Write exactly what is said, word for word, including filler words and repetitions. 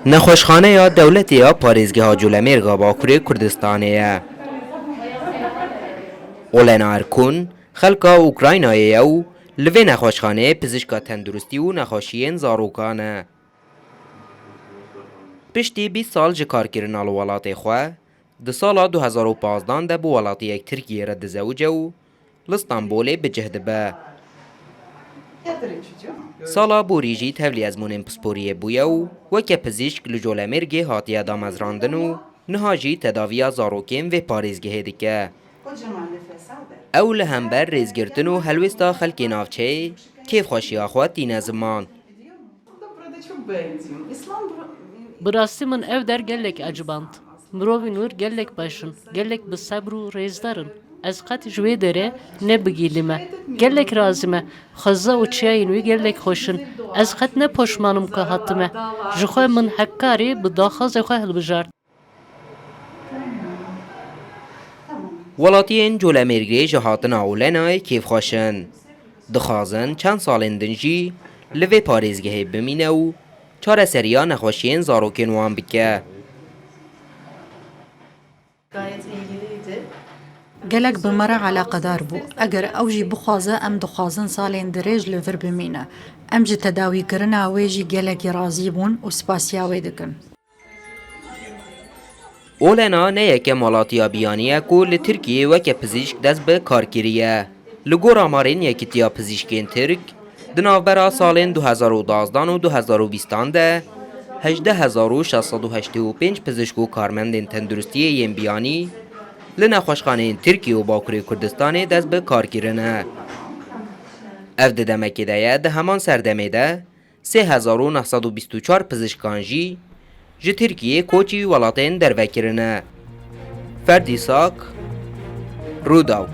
Nexweşxaneya dewletê ya parêzgeha Colemêrga Bakurê Kurdistanê ye. Olena Erkun, xelka Ukraynayê ye û li vê nexweşxaneyê pizişka tenduristî û nexweşiyên zarokan e. Piştî bîst sal ji karkirina li welatê xwe, di sala du hezar û pazdan de bi welatiyek Tirkiyê re dizewice û li Stenbolê bi cih dibe. Sala borî jî tevlî ezmûnên pisporiyê bûye û weke pizîşk li Colemêrgê hatiye damezrandin û niha jî tedaviya zarokên vê parêzgehê dike. Ew li hember rêzgirtin û helwêsta xelkê navçeyê kêfxweşiya xwe tîne ziman. Bi rastî min ev der gelek eciband. Mirovên wir gelek baş in, gelek bi sebr û rêzdar in. Ez qet ji wê derê ne bigîlî me. Gelek razî me. Xweza û çiyayên wî gelek xweş in. Ez qet ne poşman im ku hatime. Ji xwe min hekkarî bi daxwazê xwe hilbijart. Welatiyên Colemêrgê ji hatina Olenayê kêfxweş in. Dixwazin çend salên din jî li vê parêzgehê bimîne û çareseriya nexweşiyên zarokên wan bike. Gelek bi me re eleqedar bû. Eger ew jî bixwaze, em dixwazin salên dirêj li vir bimîne. Em ji tedawîkirina wê jî gelekî razî bûn û spasiya wê dikin. Olena ne yekem welatiya biyanî ye ku li Tirkiyê weke pizîşk dest bi kar kiriye. Li gor amarên Yekîtiya Pizîşkên Tirk, di navbera salên du hezar û dazdan û du hezar û bîstan de hejdeh hezar û şeş sed û heştê û pênc pizîşk û karmendên tenduristiyê yên biyanî li nexweşxaneyên Tirkiye û Bakurê Kurdistanê dest bi kar kirine. Ev di demekê de ye, di heman serdemê de sê hezar û neh sed û bîst û çar pizîşkan jî ji Tirkiyê koçî welatên derve kirine. Ferdî Sak, Rûdaw.